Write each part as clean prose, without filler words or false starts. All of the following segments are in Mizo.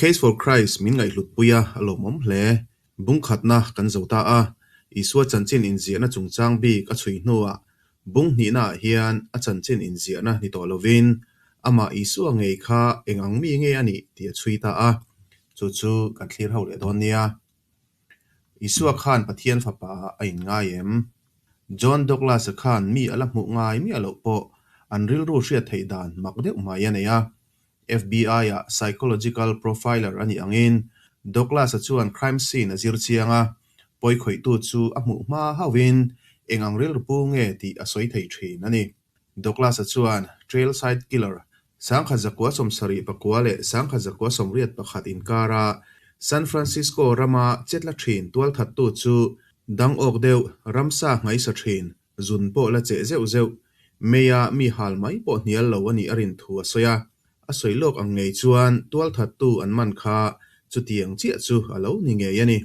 Case for Christ min ngaihhlutpui a, a lawmawm hle. Bung khatna kan zo ta a, Isua chanchin inziahna chungchang bik a chhui hnuah bung hnihnaah hian a chanchin inziahna ni tawh lovin amah Isua ngei kha eng ang mi nge a nih tih a chhui ta a, chu chu kan thlir ho leh dawn nia. Isua khan Pathian Fapa a inngai em? John Douglas-a khan mi a la hmuh ngai miah loh pawh an rilru hriat theih dan mak deuh mai a nei a. FBI-a psychological profiler a nih angin Douglas-a chuan crime scene a zir chiang a, pawikhawihtu chu a hmuh hma hauhin eng ang rilru pu nge tih a sawi thei thin a ni. Douglas-a chuan Trailside Killer 1979 leh 1981 inkara San Francisco rama chetla thin tualthattu chu dang awk deuh ramsa nghaisa thin zun pawh la cheh zeuh zeuh meia mi hal mai pawh hnial lo a nih a rin thu a sawi a. A sawi lawk ang ngei chuan tualthattu an man kha chutiang chiah chu a lo ni ngei a ni.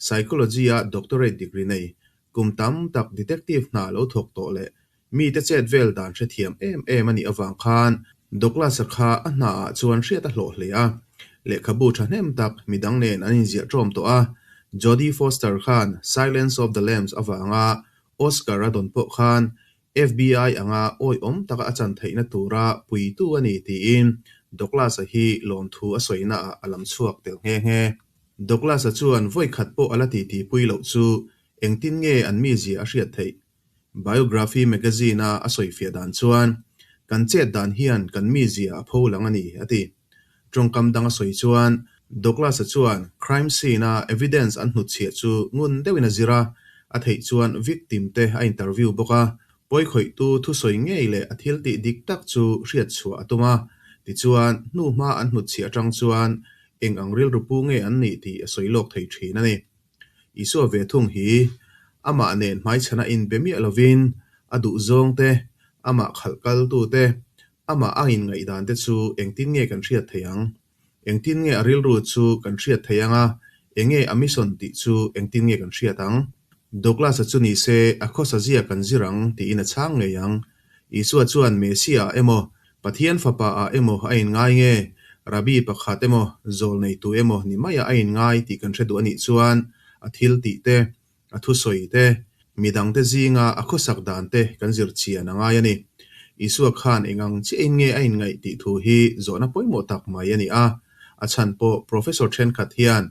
Psychology-a doctorate degree nei, kum tam tak detective hna lo thawk tawh leh Mite chet vel dan hrethiam em em a nih avang khan Douglas-a kha a hnaah chuan hriat a hlawh hle a. Lehkhabu thahnem tak midang nen an inziah ṭawm tawh a, Jodie Foster khan Silence of the Lambs avanga Oscar a dawn pawh khan FBI anga awihawm taka a chan theihna tura puitu a ni tiin Douglas-a hi lawmthu a sawinaah a lam chhuak tel nghe nghe. Douglas-a chuan vawi khat pawh a la titipui loh chu engtin nge an mizia a hriat theih? Biography magazine-a a sawifiah dan chuan, Kan chet dan hian kan mizia a pho lang a ni, a ti. Tawngkam dang a sawi chuan, Douglas-a chuan crime scene-a evidence an hnutchhiah chu ngun deuhin a zir a, a theih chuan victim te a interview bawk a, pawikhawihtu thusawi ngei leh a thil tih dik tak chu hriat chhuah a tum a, tichuan hnuhma an hnutchhiah atang chuan eng ang rilru pu nge an nih tih a sawi lawk thei thin a ni. Isua ve thung hi amah nen hmaichhana inbe miah lovin a duhzawng te, amah khalh kaltu te, amah a inngaihdan te chu engtin nge kan hriat theih ang? Engtin nge a rilru chu kan hriat theih ang a, enge a mission tih chu engtin nge kan hriat ang? Douglas-a chu ni se a khawsa zia kan zir ang tiin a chhang ngei ang. Isua chuan Messiah emaw, Pathian Fapa ah emaw a inngai nge, Rabbi pakhat emaw, zawl neitu emaw ni maiah a inngai tih kan hre duh a nih chuan a thil tih te, a thusawi te, midangte zinga a khawsak dan te kan zir chian a ngai a ni. Isua khan eng ang chiahin nge a inngaih tih thu hi zawhna pawimawh tak mai a ni a. A chhan pawh Professor thenkhat hian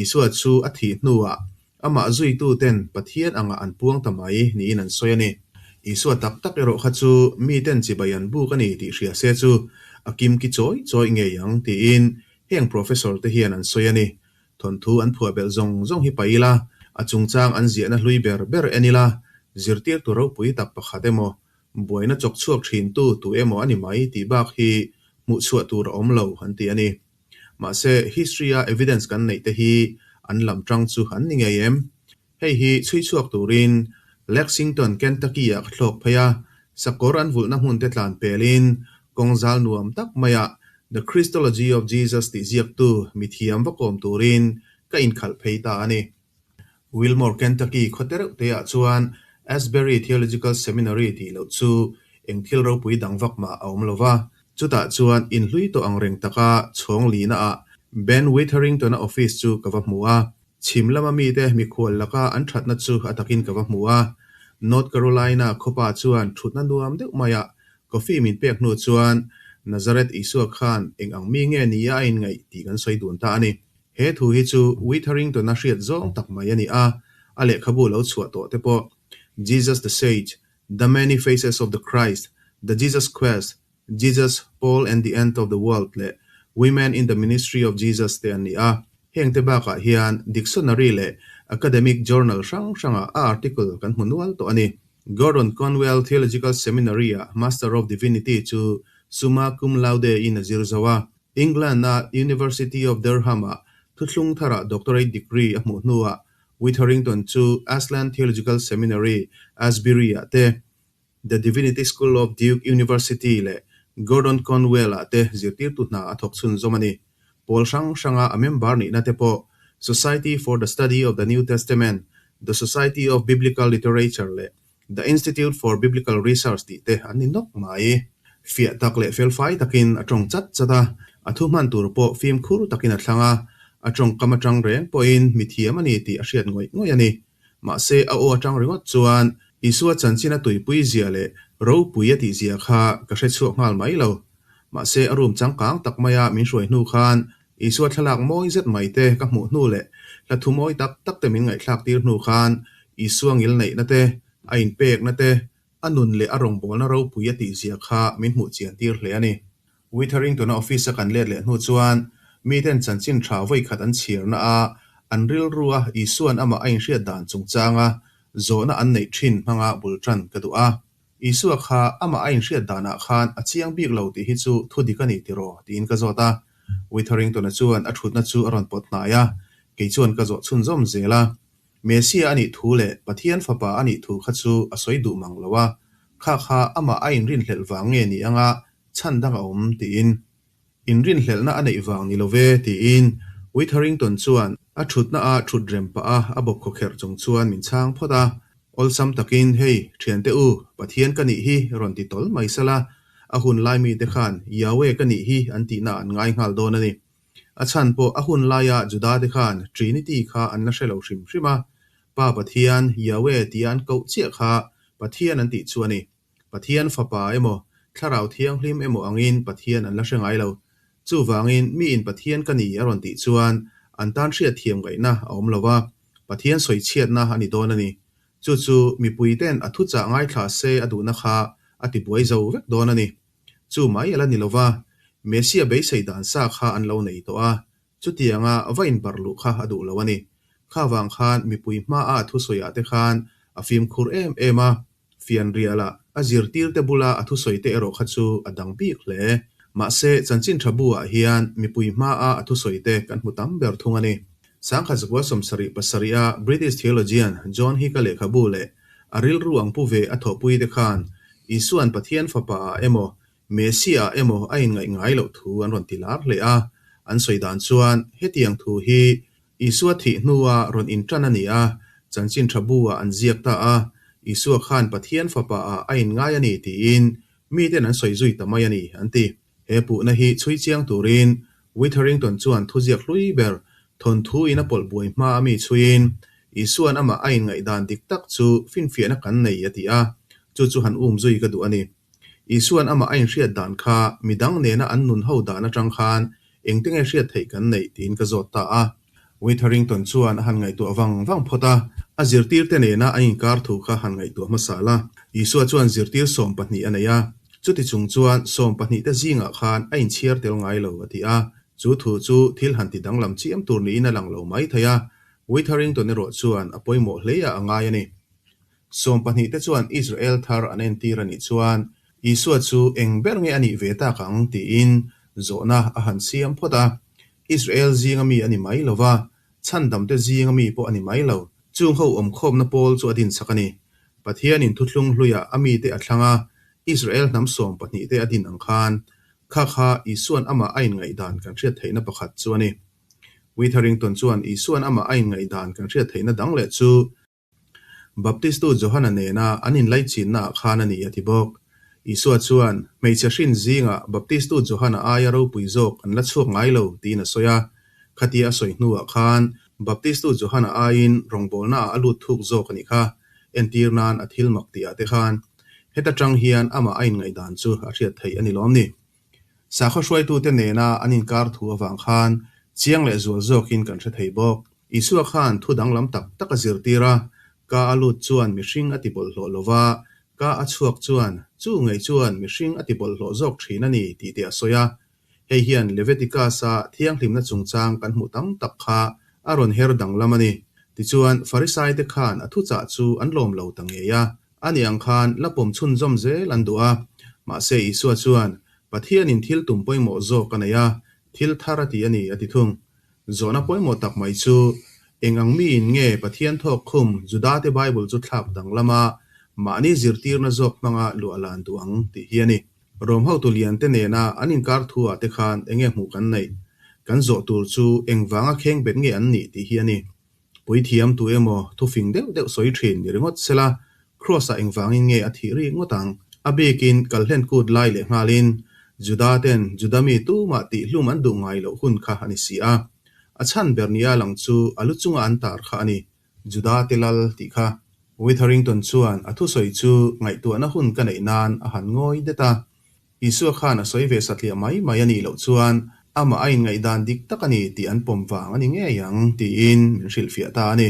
Isua chu a thih hnuah Amah zuituten Pathian angah an puang ta mai niin an sawi a ni. Isua tak tak erawh kha chu miten chibai an buk a ni tih hria se chu a kimki chawi chawi ngei ang tiin heng professor te hian an sawi a ni. Thawnthu an phuah belh zawng zawng hi paih ila, a chungchang an ziahna hlui ber ber en ila, zirtirtu ropui tak pakhat emaw, buaina chawk chhuak thintu tu emaw a ni mai tih bak hi hmuh chhuah tur a awm lo an ti a ni. Mahse, history-a evidence kan neih te hi an lam tang chu an ni ngei em? Hei hi chhui chhuak turin Lexington, Kentucky-ah ka thlawk phei a, sakawr an vulhna hmun te tlan pelin kawng zal nuam tak maiah The Christology of Jesus tih ziaktu mithiam va kawm turin ka inkhalh phei ta a ni. Wilmore, Kentucky khaw tereuh teah chuan Asbury Theological Seminary tih loh chu eng thil ropui dang vak mah a awm lo va. Chutah chuan inhlui tawh ang reng taka chhawng lihnaah Ben Witherington-a office chu ka va hmu a. Chhim lama mite mikhual laka an thatna chu a takin ka va hmu a. North Carolina khawpa chuan thutna nuam deuh maiah coffee min pek hnu chuan Nazareth Isua khan eng ang mi nge nia a inngaih tih kan sawi dun ta a ni. He thu hi chu Witherington-a hriat zawng tak mai a ni a, a lehkhabu lo chhuah tawh te pawh Jesus the Sage, The Many Faces of the Christ, The Jesus Quest, Jesus, Paul and the End of the World leh Women in the Ministry of Jesus te an ni a. Heng te bakah hian dictionary leh academic journal hrang hrangah a article kan hmu nual tawh a ni. Gordon Conwell Theological Seminary-ah Master of Divinity chu summa cum laude-in a zir zo a. England-a University of Durham-ah thuthlung tharah doctorate degree a hmuh hnuah Witherington chu Ashland Theological Seminary, Asbury-ah te, The Divinity School of Duke University leh Gordon Conwell-ah te zirtirtu hna a thawk chhunzawm a ni. Pawl hrang hranga a member nihna te pawh Society for the Study of the New Testament, The Society of Biblical Literature leh The Institute for Biblical Research tih te an ni nawk mai. Fiah tak leh felfai takin a tawng chat chat a, A thu hman tur pawh fimkhur takin a thlang a, a tawngkam atang reng pawhin mi thiam a ni tih a hriat ngawih ngawih a ni. Mahse, a aw atang ringawt chuan Isua chanchin a tuipui zia leh ropui a tih zia kha ka hre chhuak nghal mai lo. Mahse, a room changkang tak maia min hruai hnu khan Isua thlalak mawi zet mai te ka hmuh hnu leh hla thu mawi tak tak te min ngaihthlak tir hnu khan Isua ngilneihna te, a inpekna te, a nun leh a rawngbawlna ropui a tih zia kha min hmuh chian tir hle a ni. Witherington-a office-a kan let leh hnu chuan miten chanchin tha vawikhat an chhiarna a, an rilrua Isua'n amah a inhriat dan chungchanga zawhna an neih thin hmanga bul tan ka duh a. Isua kha amah a inhriat danah khan a chiang bik lo tih hi chu thu dik a ni tiraw? tiin ka zawt a. Witherington-a chuan a thutna chu a rawn pawt hnai a, kei chuan ka zawh chhunzawm zel a. Messiah a nih thu leh Pathian Fapa a nih thu kha chu a sawi duh mang lo a, kha kha amah a inrinhlelh vang nge ni anga chhan dang a awm tiin. Inrinhlelhna a neih vang ni lo ve tiin Witherington chuan a thutna a thut rem pah a a bawp khawkherh chung chuan min chhang phawt a. Awlsam takin, Hei, thiante u, Pathian ka nih hi rawn ti tawl mai sela, a hun lai mite khan Yahweh ka nih hi an tihna an ngai nghal dawn a ni. A chhan pawh a hun laia Judate khan Trinity kha an la hre lo hrim hrim a, Pa Pathian, Yahweh tia an koh chiah kha Pathian an tih chu a ni. Pathian Fapa emaw, Thlarau Thianghlim emaw angin Pathian an la hre ngai lo. Chuvangin, miin Pathian ka ni a rawn tih chuan an tan hriatthiam ngaihna a awm lo va, Pathian sawichhiatna a ni dawn a ni. Chu chu mipuite'n a thuchah ngaithla se a duhna kha a tibuai zo vek dawn a ni. Chu mai a la ni lo va, Messiah beisei dan sa kha an lo nei tawh a, chutianga va inbarh luh kha a duh lo a ni. Kha vang khan mipui hmaa a thusawiah te khan a fimkhur em em a, Fianriala a zirtirte bula a thusawite erawh kha chu a dang bik hle. Mahse, chanchin tha bu-ah hian mipui hmaa a thusawite kan hmu tam ber thung a ni. Sangkhat zakua 77 a British theologian John Hicka lehkhabu leh a rilru ang pu ve a thawhpuite khan Isua'n Pathian Fapa-ah emaw Messiah-ah emaw a inngaih ngai loh thu an rawn ti lar hle a. An sawi dan chuan hetiang thu hi Isua thih hnua rawn inṭan a ni a, chanchin ṭha bu-ah an ziak ta a, Isua khan Pathian Fapa-ah a inngai a ni tiin miten an sawi zui ta mai a ni, an ti. He puhna hi chhui chiang turin Witherington chuan thuziak hlui ber thawnthu in a pawlh buai hma a mi chhuiin Isua'n amah a inngaihdan dik tak chu finfiahna kan nei a ti a, chu chu han um zui ka duh a ni. Isua'n amah a inhriat dan kha midang nena an nun ho dan atang khan engte nge hriat theih kan neih tiin ka zawt ta a. Witherington chuan a han ngaihtuah vang vang phawt a, a zirtirte nena an inkar thu kha han ngaihtuah hmasa la. Isua chuan zirtir 12 a nei a, chuti chung chuan 12 te zingah khan a inchhiar tel ngai lo a ti a. Chu thu chu thil han ti danglam chiam tur niin a lang lo mai thei a, Witherington erawh chuan a pawimawh hleiah a ngai a ni. 12 te chuan Israel thar an entir a nih chuan Isua chu eng ber nge a nih ve tak ang tiin zawhna a han siam phawt a. Israel zinga mi a ni mai lo va, chhandamte zinga mi pawh a ni mai lo. Chung ho awmkhawmna pawl chu a dinchak a ni. Pathianin thuthlung hluiah a mite a thlang a, Israel hnam 12 te a din ang khan, kha kha Isua'n amah a inngaihdan kan hriat theihna pakhat chu a ni. Witherington chuan Isua'n amah a inngaihdan kan hriat theihna dang leh chu, Baptistu Johana nena an inlaichinnaah khan a ni a ti bawk. Isua chuan, Hmeichhe hrin zingah Baptistu Johana aia ropui zawk an la chhuak ngai lo, tiin a sawi a. Khatia a sawi hnuah khan Baptistu Johana aiin rawngbawlnaah a lut thuk zawk a nih kha, entir nan a thil mak tihah te khan. Heta tang hian amah a inngaihdan chu a hriat theih a ni lawm ni. Sakhaw hruaitute nena an inkar thu avang khan chiang leh zual zawkin kan hre thei bawk. Isua khan thu danglam tak tak a zirtir a, ka a lut chuan mihring a ti bawlhhlawh lo va, ka a chhuak chuan chu ngei chuan mihring a ti bawlhhlawh zawk thin a ni tih te a sawi a. Hei hian Leviticus-a thianghlimna chungchang kan hmuh tam tak kha a rawn her danglam a ni. Tichuan, Farisaite khan a thuchah chu an lawm lo ta ngei a. A ni ang khan la pawm chhunzawm zel an duh a, mahse Isua chuan, Pathianin thil tum pawimawh zawk a nei a, thil thar a ti a ni, a ti thung. Zawhna pawimawh tak mai chu, eng ang miin nge Pathian thawk khum Judate Bible chu thlak danglam a, mahni zirtirna zawk hmanga luah lan duh ang tih hi a ni. Rom hotu liante nena an inkar thu ah te khan eng nge hmuh kan neih? Kan zawh tur chu engvanga khengbet nge an nih tih hi a ni. Puithiam tu emaw thufing deuh deuh sawi thin ni ringawt sela, Kraws-ah engvangin nge a thih rik ngawt ang? A bikin kalhlen kut lai leh nghalin. Juda ten Juda mi tumah tihhlum an duh ngai loh hun kha a ni si a. A chhan ber nia lang chu a lu chunga an tar kha a ni, Juda te lal tih kha. Witherington chuan a thusawi chu ngaihtuahna hun ka neih nan a han ngawi det a. Isua khan a sawi ve satliah mai mai a nih loh chuan amah a inngaihdan dik tak a ni tih an pawm vang a ni ngei ang tiin min hrilhfiah ta a ni.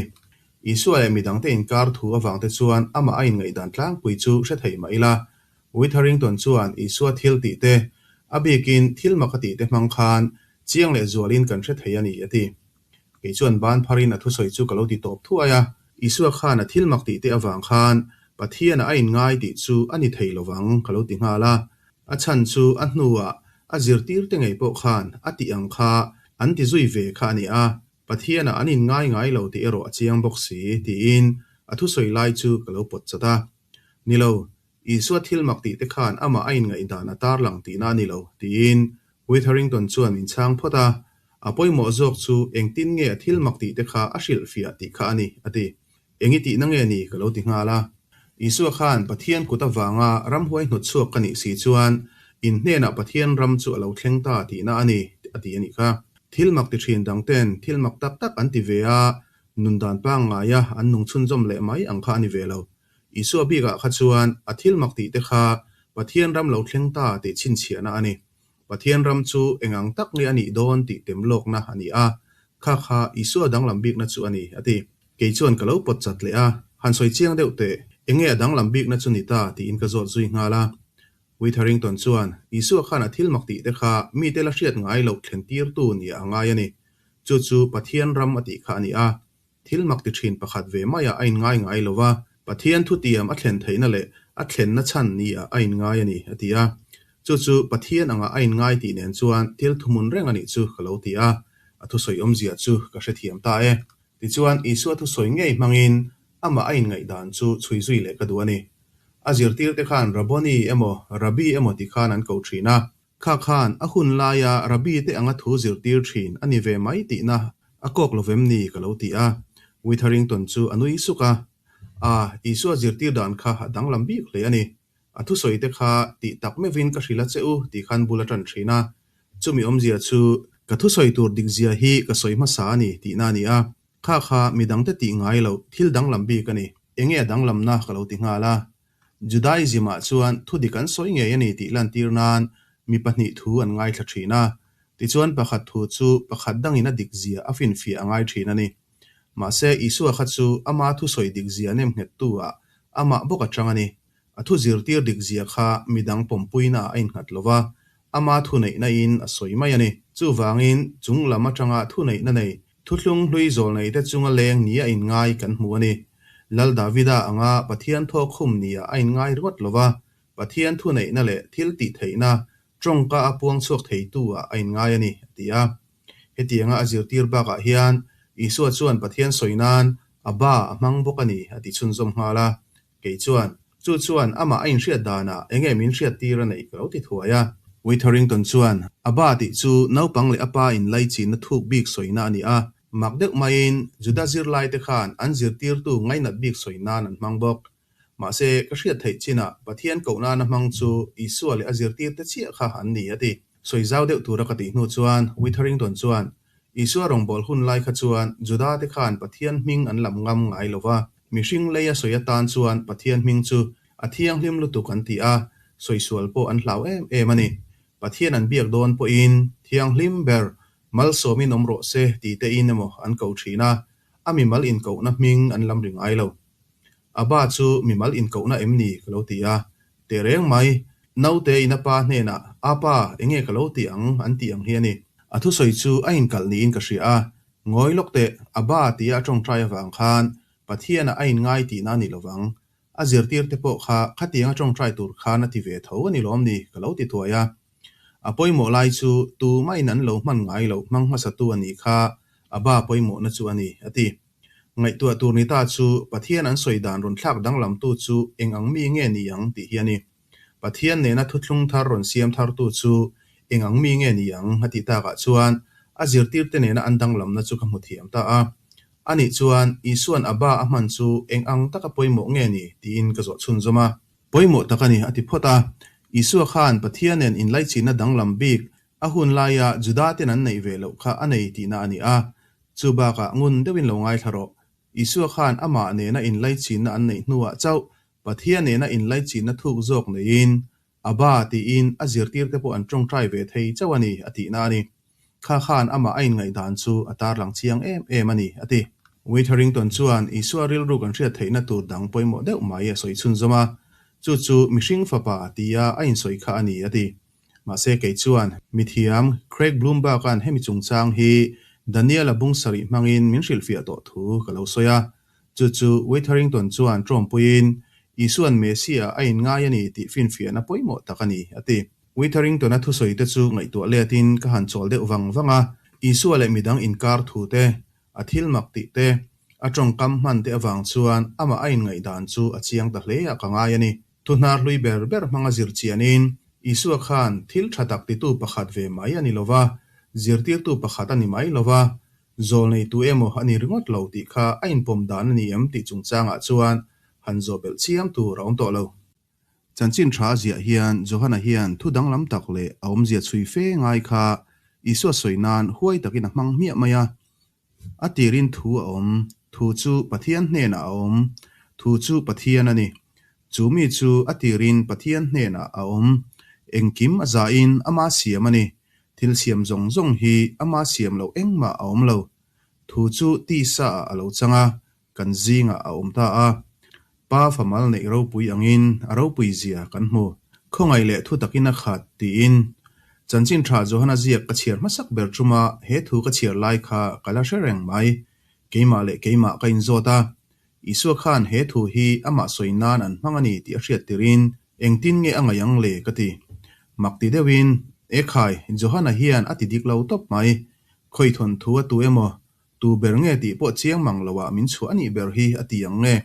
Isua leh midangte inkar thu avangte chuan amah a inngaihdan tlangpui chu hre thei mah ila, Witherington chuan Isua thil tih te, a bikin thil mak a tih te hmang khan chiang leh zualin kan hre thei a ni a ti. Kei chuan ban pharin a thusawi chu ka lo ti tawp thuai a, Isua khan a thil mak tih te avang khan Pathianah a inngai tih chu a ni thei lovang ka lo ti nghal a. A chhan chu a hnuah a zirtirte ngei pawh khan a tih ang kha an ti zui ve kha a ni a, Pathianah an inngai ngai lo tih erawh a chiang bawk si tiin a thusawi lai chu ka lo pawt chat a. Ni lo, Isua thil mak tih te khan amah a inngaihdan a tarlang tihna a ni lo tiin Witherington chuan min chhang phawt a, a pawimawh zawk chu engtin nge a thil mak tih te kha a hrilhfiah tih kha a ni, a ti. Eng i tihna nge ni ka lo ti nghal a. Isua khan Pathian kut avanga ramhuai hnawt chhuak ka nih si chuan in hnenah Pathian ram chu a lo thleng ta tihna a ni, a ti a nih kha. Thil mak ti thin dang ten thil mak tak tak an ti ve a, nun dan pangngaia an nung chhunzawm leh mai ang kha a ni ve lo. Isua bikah kha chuan a thil mak tih te kha Pathian ram lo thleng ta tih chhinchhiahna a ni. Pathian ram chu eng ang tak nge a nih dawn tih tem lawkna a ni a, kha kha Isua danglam bikna chu a ni, a ti. Kei chuan ka lo pawt chat leh a, han sawi chiang deuh teh, eng nge a danglam bikna chu ni ta tiin ka zawt zui nghal a. Witherington chuan, Isua khan a thil mak tih te kha mite la hriat ngai loh thlen tirtu nia a ngai a ni. Chu chu Pathian ram a tih kha a ni a, Thil mak ti thin pakhat ve maiah a inngai ngai lo va, Pathian thutiam a thlen theihna leh a thlenna chhan niah a inngai a ni, a ti a. Chu chu Pathian angah a inngai tih nen chuan thil thuhmun reng a nih chu ka lo ti a, a thusawi awmzia chu ka hrethiam ta e. Tichuan, Isua thusawi ngei hmangin amah a inngaihdan chu chhui zui leh ka duh a ni. A zirtirte khan Rabboni emaw Rabbi emaw ti khan an ko thin a, Kha khan a hun laia Rabbi te anga thu zirtir thin a ni ve mai tihna a kawk lo vem ni ka lo ti a. Witherington chu a nui suk a. A, Isua zirtir dan kha a danglam bik hle a ni. A thusawi te kha tih tak meuhin ka hrilh a che u tih khan bul a tan thin a. Chumi awmzia chu ka thusawi tur dikzia hi ka sawi hmasa a ni tihna a ni a. Kha kha midangte tih ngai loh thil danglam bik a ni. Enge a danglamna ka lo ti nghal a. Judaism-ah chuan thudik an sawi ngei a ni tih lantir nan mi pahnih thu an ngaithla thin a, tichuan pakhat thu chu pakhat dangin a dikzia a finfiah a ngai thin a ni. Mahse, Isua kha chu ama thusawi dikzia nemnghettu-ah amah bawk a chang a ni. A thu zirtir dikzia kha midang pawmpuinaah a innghat lo va, ama thuneihna-in a sawi mai a ni. Chuvangin, chung lam atanga thuneihna nei Thuthlung hlui zawlneite chunga leng nia inngai kan hmu a ni. Lal Davida anga Pathian thawkkhum nia a inngai ringawt lo va, Pathian thuneihna leh thil tih theihna tawngka a puang chhuak theitu-ah a inngai a ni, a ti a. Hetianga a zirtir bakah hian Isua chuan Pathian sawi nan Abba a hmang bawk a ni, a ti chhunzawm nghal a. Kei chuan, Chu chuan amah a inhriat danah eng nge min hriattir a neih ka lo ti thuai a. Witherington chuan, A ba tih chu naupang leh a pa inlaichinna thuk bik sawina a ni a, mak deuh maiin Juda zirlaite khan an zirtirtu ngainat bik sawi nan an hmang bawk. Mahse, ka hriat theih chinah Pathian koh nana hmang chu Isua leh a zirtirte chiah kha an ni, a ti. Sawi zau deuh tura ka tih hnu chuan Witherington chuan, Isua rawngbâwl hun lai kha chuan Juda-te khan Pathian hming an lam ngam ngai lo va, mihring lei a sawi atan chuan Pathian hming chu a thianghlim lutuk an ti a, sawi sual pawh an hlau em em a ni. Pathian an biak dawn pawhin thianghlim ber malsawmin awm rawh se tih tein emaw an ko thin a, a mimal inkohna hming an lam ri ngai lo. Abba chu mimal inkohna em ni? ka lo ti a. Tehreng mai, naute in a pa hnenah, Apa, enge ka lo ti ang? an tih ang hi a ni. A thusawi chu a inkalh niin ka hria a, Ngawi lawk teh, Abba tia a tawngtai avang khan Pathianah a inngai tihna a ni lovang. A zirtirte pawh kha khatianga tawngtai tur khan a ti ve tho a ni lawm ni? ka lo ti thuai a. A pawimawh lai chu tumahin an lo hman ngai loh hmang hmasatu a nih kha Abba pawimawhna chu a ni, a ti. Ngaihtuah tur ni ta chu Pathian an sawi dan rawn thlak danglamtu chu eng ang mi nge ni ang tih hi a ni. Pathian nena thuthlung thar rawn siam thartu chu eng ang mi nge ni ang a tih takah chuan a zirtirte nena an danglamna chu ka hmu thiam ta a. Anih chuan Isua'n Abba a hman chu eng ang taka pawimawh nge ni tiin ka zawh chhunzawm a. Pawimawh tak a ni a ti phawt a. Isua khan Pathian nen inlaichinna danglam bik a hun laia Judaten an neih ve loh kha a nei tihna a ni a. Chu bakah ngun deuhin lo ngaithla rawh. Isua khan amah nena inlaichinna an neih hnuah chauh Pathian nena inlaichinna thuk zawk neiin Abba tiin a zirtirte pawh an tawngtai ve thei chauh a ni, a tihna a ni. Kha khan amah a inngaihdan chu a tarlang chiang em em a ni, a ti. Witherington chuan Isua rilru kan hriat theihna tur dang pawimawh deuh mai a sawi chhunzawm a, chu chu mihring fapa tia a insawi kha a ni, a ti. Mahse kei chuan mithiam Craig Bloomberg-a'n hemi chungchang hi Daniel-a bung sarih hmangin min hrilhfiah tawh thu ka lo sawi a. Chu chu Witherington chuan ṭawmpuiin Isua'n Messiah a inngai a ni tih finfiahna pawimawh tak a ni, a ti. Witherington-a thusawite chu ngaihtuah letin ka han chawl deuh vang vang a, Isua leh midang inkar thu te, a thil mak tih te, a ṭawngkam hman te avang chuan amah a inngaihdan chu a chiang ta hle a ka ngai a ni. Thu hnar hlui ber ber hmanga zir chianin Isua khan thil ṭha tak titu pakhat ve mai a ni lo va, zirtirtu pakhat a ni mai lo va, Zawlneitu emaw a ni ringawt lo tih kha a inpawm dan a ni em tih chungchangah chuan han zawh belh chiam tur a awm tawh lo. Chanchin tha a ziah hian Johana hian thu danglam tak leh a awmzia chhui fe ngai kha Isua sawi nan huai takin a hmang hmiah mai a. A tirin thu a awm, thu chu Pathian hnenah a awm, thu chu Pathian a ni. Chu mi chu a tirin Pathian hnenah a awm, engkim a zahin ama siam a ni. Thil siam zawng zawng hi ama siam loh engmah a awm lo. Thu chu tisa ah a lo chang a, kan zingah a awm ta a. Pa famal neih ropui angin a ropui zia kan hmu. Khawngaih leh thu takin a khat, tiin. Chanchin tha Johana ziak ka chhiar hmasak ber chuma he thu ka chhiar lai kha ka la hre reng mai. Keimah leh keimah ka inzawt a, Isua khan he thu hi amah sawi nan an hmang a ni tih a hriat tirin engtin nge a ngaih ang le ka ti. Mak ti deuhin, Ekhai, Johana hian a ti dik lo tawp mai. Khawithawn thu a tu emaw, tu ber nge tih pawh chiang mang loah min chhuah a nih ber hi a ti ang nge.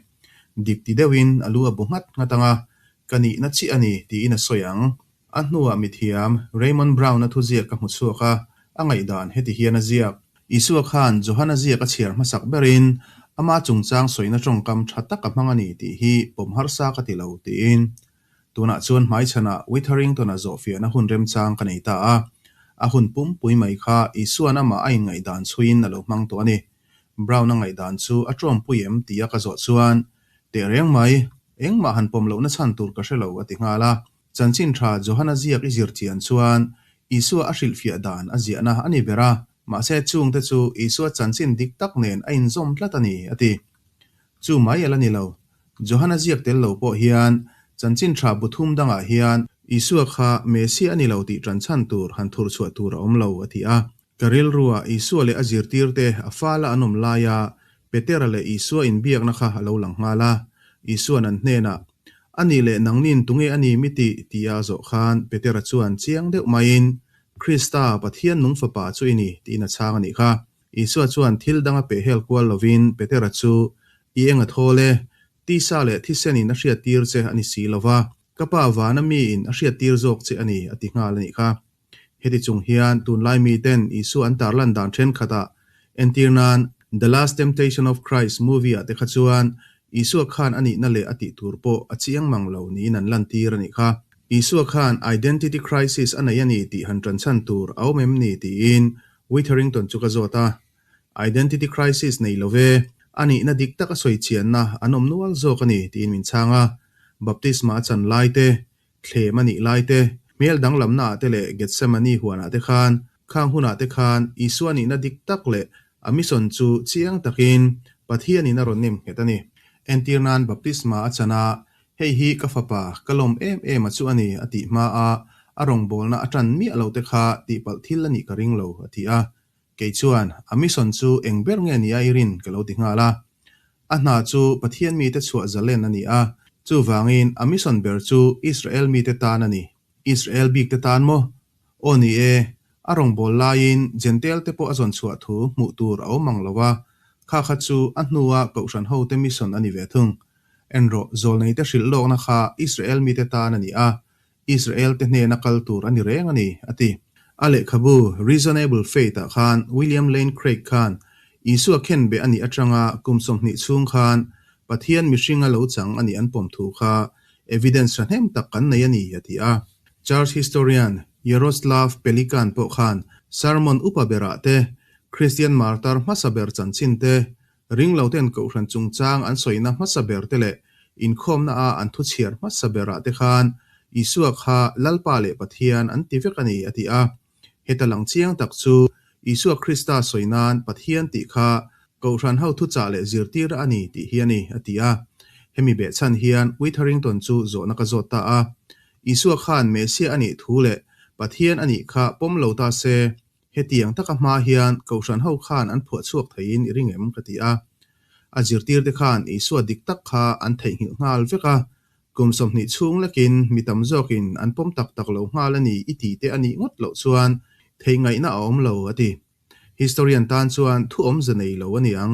Dik ti deuhin a lu a bu nghat nghat ang a, ka nihna chiah a ni tiin a sawi ang. A hnuah mithiam Raymond Brown-a thuziak ka hmu chhuak a, a ngaihdan heti hian a ziak. Isua khan Johana ziak a chhiar hmasak berin ama chungchang sawina tawngkam tha tak a hmang a ni tih hi pawm harsa ka ti lo, tiin. Tunah chuan hmaichhanah Witherington-a zawhfiahna hun remchang ka nei ta a, a hun pumpui mai kha Isua'n amah a inngaihdan chhuiin a lo hmang tawh a ni. Brown-a ngaihdan chu a tawmpui em tia ka zawh chuan, Tehreng mai, engmah han pawm lohna chhan tur ka hre lo, a ti nghal a. Chanchin tha Johana ziak i zir chian chuan Isua a hrilhfiah dan a ziahna a ni ber a, mahse chungte chu Isua chanchin dik tak nen a inzawm tlat a ni, a ti. Chu mai a la ni lo. Johana ziak tel lo pawh hian chanchin tha bu thum dangah hian Isua kha Messiah a ni lo tih ṭanchhan tur han thur chhuah tur a awm lo, a ti a. Ka rilrua Isua leh a zirtirte a fala an awm laia Petera leh Isua inbiakna kha a lo lang nghal a. Isua'n an hnenah, A nih leh nangnin tunge a ni mi tih? tia a zawh khan Petera chuan chiang deuh maiin, Krista, Pathian nung Fapa chu i ni, tiin a chhang a nih kha. Isua chuan thil dang a pehhel kual lovin Petera chu, I eng a thawl e? Tisa leh thisenin a hriattir che a ni si lo va, ka Pa vana miin a hriattir zawk che a ni, a ti nghal a nih kha. Heti chung hian tunlai miten Isua an tarlan dan thenkhatah entir nan The Last Temptation of Christ movie-ah te kha chuan Isua khan a nihna leh a tih tur pawh a chiang mang lo niin an lantir a nih kha. Isua khan identity crisis a nei a ni tih han tanchhan tur a awm em ni tiin Witherington chu ka zawt a. Identity crisis nei lo ve, a nihna dik tak a sawi chianna an awm nual zawk a ni tiin min chhang a. Baptisma a chan lai te, Thlem a nih lai te, hmel danglamna ah te leh Gethsemane huanah te khan, khang hunah te khan Isua nihna dik tak leh a mission chu chiang takin Pathianin a rawn nem nghet a ni. Entir nan baptisma a chan a, Hei hi ka fapa, ka lawm em em a chu a ni a tih hma a, a rawngbawlna a tan miah lo te kha tihpalh thil a nih ka ring lo a ti a. Kei chuan, A mission chu eng ber nge ni a i rin? ka lo ti nghal a. A hna chu Pathian mite chhuah zalen a ni a, chuvangin a mission ber chu Israel mite tan a ni. Israel bikte tan maw? Aw ni e, a rawngbâwl laiin Jentail te pawh a zawn chhuah thu hmuh tur a awm ang lo a, kha kha chu a hnua Kohhran hote mission a ni ve thung. En rawh, zawlneite hrilh lawkna kha Israel mite tan a ni a, Israel te hnena kal tur a ni reng a ni, a ti. A lehkhabu Reasonable Faith ah khan William Lane Craig khan Isua khenbeh a nih atanga kum 20 chhung khan Pathian mihringa lo chang a nih an pawm thu kha evidence thahnem tak kan nei a ni, a ti a. Church historian Yaroslav Pelikan pawh khan sermon upa berah te, Kristian martar hmasa ber chanchin te, ringloten kohhran chungchang an sawina hmasa ber te leh inkhawmna a an thuchhiar hmasa berah te khan Isua kha Lalpa leh Pathian an ti vek a ni a ti a. Heta lang chiang tak chu Isua Krista sawi nan Pathian tih kha Kohhran ho thuchah leh zirtir a ni tih hi a ni, a ti a. Hemi behchhan hian Witherington chu zawhna ka zawt ta a. Isua khan Messiah a nih thu leh Pathian a nih kha pawm lo ta se, hetiang taka hma hian Kohhran ho khan an phuah chhuak theiin i ring em? ka ti a. A zirtirte khan Isua dik tak kha an theihnghilh nghal vek a, Kum 20 chhung lekin mi tam zawkin an pawm tak tak lo nghal a ni i ti te a nih ngawt loh chuan theih ngaihna a awm lo, a ti. Historian tan chuan thu awmze nei lo a ni ang.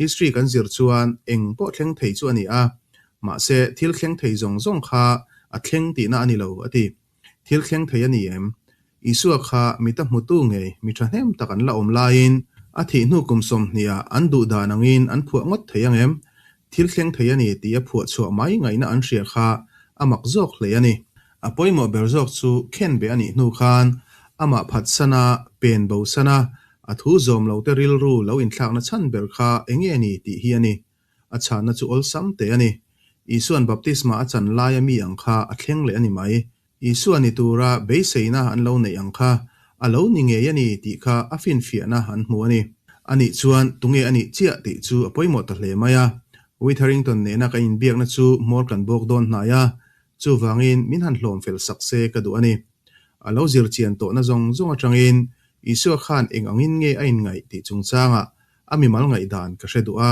History kan zir chuan eng pawh thleng thei chu a ni a, mahse thil thleng thei zawng zawng kha a thleng tihna a ni lo, a ti. Thil thleng thei a ni em? Isua kha mita hmutu ngei mi thahnem tak an la awm laiin a thih hnu kum 20 ah an duh dan angin an phuah ngawt thei ang em? Thil thleng thei a ni tih a phuah chhuah mai ngaihna an hria kha a mak zawk hle a ni. A pawimawh ber zawk chu khenbeh a nih hnu khan amah phatsan a, pen bosan a, a thu zawm lo te rilru lo inthlakna chhan ber kha eng nge ni tih hi a ni. A chhanna chu awlsam teh a ni. Isua'n baptisma a chan laia mi ang kha a thleng leh a ni mai. Isua ni tura beiseina an lo neih ang kha a lo ni ngei a ni tih kha a finfiahna an hmu a ni. Anih chuan tunge a nih chiah tih chu a pawimawh ta hle mai a. Witherington nena ka inbiakna chu hmawr kan bawk dawn hnai a, chuvangin min han hlawm fel sak se ka duh a ni. A lo zir chian tawhna zawng zawng atangin Isua khan eng angin nge a inngaih tih chungchangah a mimal ngaihdan ka hre duh a.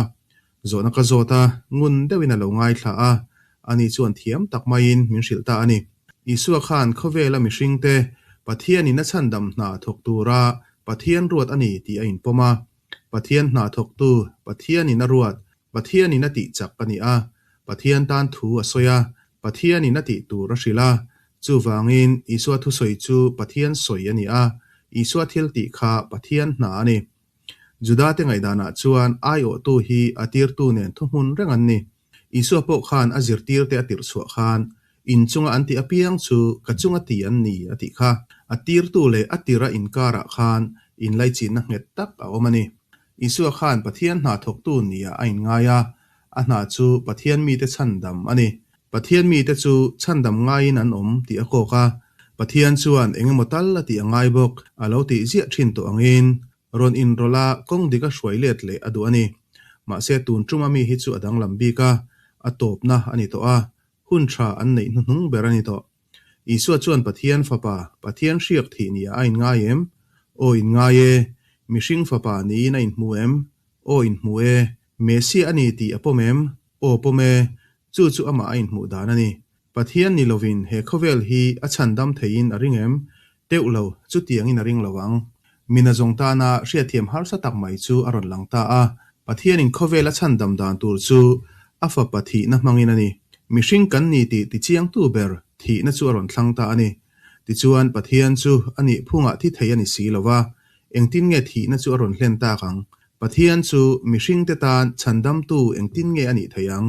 Zawhna ka zawt a, ngun deuhin a lo ngaithla a, ani chuan thiam tak maiin min hrilh ta a ni. Isua khan khawvela mihringte Pathianin a chhandam hna thawk tura Pathian ruat a ni tih a inpawm a. Pathian hna thawktu Pathianin a ruat, Pathianin a tih chak a ni a, Pathian tan thu a sawi a, Pathianin a tih tur a hrilh a. Chuvangin Isua thusawi chu Pathian sawi a ni a, Isua thil tih kha Pathian hna a ni. Judate ngaihdanah chuan aiawhtu hi a tirtu nen thuhmun reng an ni. Isua pawh khan a zirtirte a tirh chhuah khan, In chunga an tih apiang chu ka chunga ti an ni a tih kha. A tirtu leh a tirha inkarah khan inlaichinna nghet tak a awm a ni. Isua khan Pathian hna thawktu nia a inngai a, a hna chu Pathian mite chhandam a ni. Pathian mite chu chhandam ngaiin an awm tih a kawk a, Pathian chuan eng emaw tal a tih a ngai bawk, a lo tih ziah thin tawh angin rawn inrawlh a kawng dik a hruai let leh a duh a ni. Mahse tun tuma mi hi chu a danglam bik a, a tawpna a ni tawh a, hun tha an neih hnuhnung ber a ni tawh. Isua chuan Pathian Fapa, Pathian hriak thih nia a inngai em? Aw inngai e. Mihring Fapa niin a inhmu em? Aw inhmu e. Messiah a ni tih a pawm em? Aw pawm e. Chu chu amah a inhmuh dan a ni. Pathian ni lovin he khawvel hi a chhandam theiin a ring em? Teuh lo, chutiangin a ring lo ang. Mina zawng tana hriatthiam harsa tak mai chu a rawn lang ta a. Pathianin khawvel a chhandam dan tur chu a fapa thihna hmangin a ni. Mihring kan ni tih tichiangtu ber thihna chu a rawn thlang ta a ni. Tichuan, Pathian chu a nih phungah thi thei a ni si lo va, engtin nge thihna chu a rawn hlen tak ang? Pathian chu mihringte tan chhandamtu engtin nge a nih theih ang?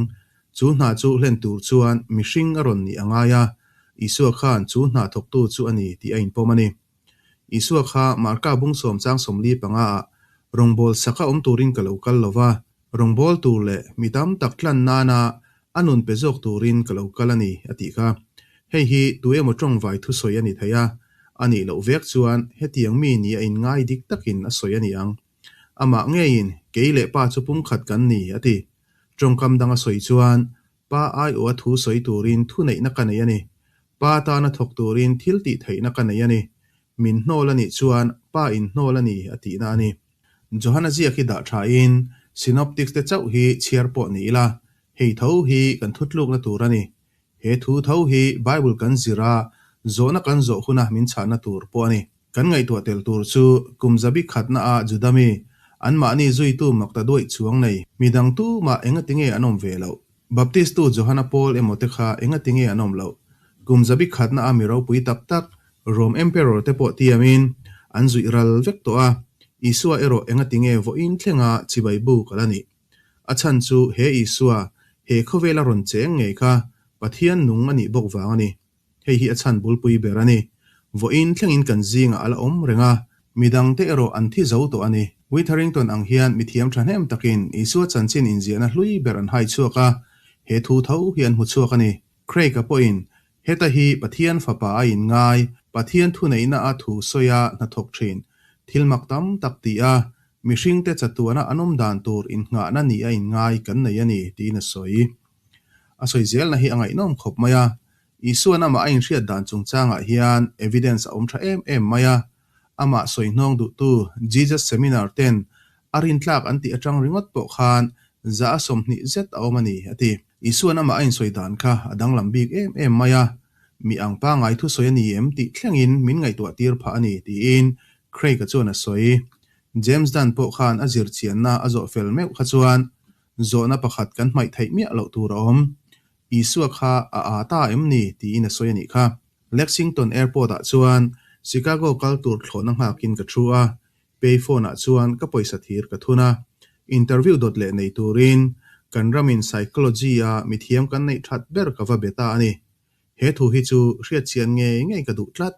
Chu hna chu hlen tur chuan mihring a rawn nih a ngai a, Isua khan chu hna thawktu chu a ni tih a inpawm a ni. Isua kha Marka bung sawm chang 45 ah rawngbâwl saka awm turin ka lo kal lo va, rawngbâwl tur leh mi tam tak tlan nana a nun pe zawk turin ka lo kal a ni, a tih kha. Hei hi tu emaw tawngvai thusawi a ni thei a, a nih loh vek chuan hetiang mi ni a inngai dik takin a sawi a ni ang. Amah ngeiin, Kei leh Pa chu pumkhat kan ni, a ti. Tawngkam dang a sawi chuan, Pa aiawha thu sawi turin thuneihna ka nei a ni. Pa tana thawk turin thil tih theihna ka nei a ni. Min hnawl a nih chuan Pa in hnawl a ni, a tihna a ni. Johana ziak hi dah thain Synoptics te chauh hi chhiar pawh ni ila, hei tho hi kan thutlukna tur a ni. He thu tho hi Bible kan zir a, zawhna kan zawh huna min chhahna tur pawh a ni. Kan ngaihtuah tel tur chu kum zabi khatna a Juda mi, anmahni zuitu mak ta duaih chuang nei, midang tumah engatinge an awm ve loh? Baptistu Johana Paul emaw te kha engatinge an awm loh? Kum zabi khatna a mi ropui tak tak, Rome Emperor te pawh tiamin an zuih ral vek tawh a, Isua erawh engatinge vawiin thlenga chibai buk a la nih? A chhan chu he Isua, he khawvela rawn cheng ngei kha Pathian nung a nih bawk vang a ni. Hei hi a chhan bulpui ber a ni. Vawiin thlengin kan zingah a la awm reng a, midangte erawh an thi zo tawh a ni. Witherington ang hian mithiam thahnem takin Isua chanchin inziahna hlui ber an hai chhuak a, he thu tho hi an hmu chhuak a ni. Craig-a pawhin heta hi Pathian Fapa a inngai, Pathian thuneihna a thu sawi a hnathawk thin, thil mak tam tak ti a, mihringte chatuana an awm dan tur innghahna ni a inngai kan nei a ni, tiin a sawi. A sawi zelna hi a ngaihnawm khawp mai a, Isua'n amah a inhriat dan chungchangah hian evidence a awm tha em em mai a, amah sawi hnawng duhtu Jesus Seminar ten a rintlak an tih atang ringawt pawh khan za a 20 zet a awm a ni, a ti. Isua'n amah a insawi dan kha a danglam bik em em mai a, mi ang pangngai thusawi a ni em tih thlengin min ngaihtuah tir phah a ni, tiin Craig-a chuan a sawi. James Dunn pawh khan a zirchianna a zawh fel meuh kha chuan Zawhna pakhat kan hmaih theih miah loh tur a awm. Isua kha a â ta em ni? tiin a sawi a nih kha. Lexington Airport-ah chuan Chicago kal tur thlawhna nghakin ka thu a, pay phone-ah chuan ka pawisa thir ka thun a. Interview dawt leh nei turin kan ramin psychology-a mithiam kan neih that ber ka va be ta a ni. He thu hi chu hriatchian ngei ngei ka duh tlat.